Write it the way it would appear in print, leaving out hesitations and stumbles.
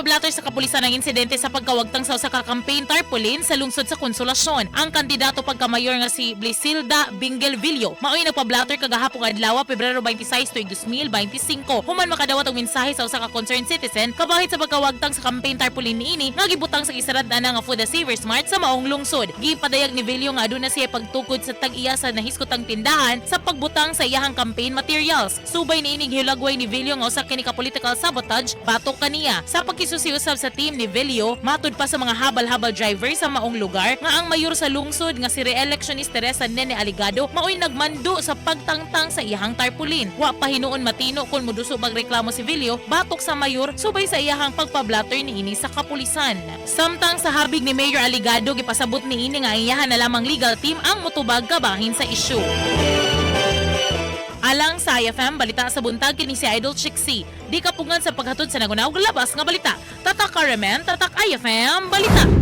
Gipablatter sa kapulisan ang insidente sa pagkawagtang sa usa ka campaign tarpaulin sa lungsod sa Konsolasyon. Ang kandidato pagkamayor nga si Blisilda Bingel Villo mao'y nagpablatter kagahapong adlaw, Pebrero 26, tuig 2025, human makadawat og mensahe sa usa ka concerned citizen kabahit sa pagkawagtang sa campaign tarpaulin niini nga gibutang sa gisarad-an nga Food Savers Mart sa maong lungsod. Gipadayag ni Villo nga aduna siya pagtukod sa tag-iya sa nahiskotang tindahan sa pagbutang sa iyahang campaign materials. Subay niini, gihulagway ni Villo nga usa kini ka political sabotage batok kaniya. Sa pagkisusi usab sa team ni Villo, matud pa sa mga habal-habal driver sa maong lugar nga ang mayor sa lungsod nga si re-electionist Teresa Nene Aligado mao'y nagmando sa pagtangtang sa iyahang tarpaulin. Wa pa hinuon matino kung moduso magreklamo si Villo batok sa mayor subay sa iyahang pagpablatter niini sa kapulisan. Samtang sa habig ni Mayor Aligado, gipasabot niini nga ang iyahan na lamang legal team ang motubag kabahin sa issue. Alang sa IFM Balita sa Buntag, kini si Idol Chixie. Di kapungan sa paghatod sa nagunaw labas nga balita. Tatak RMN, tatak IFM Balita.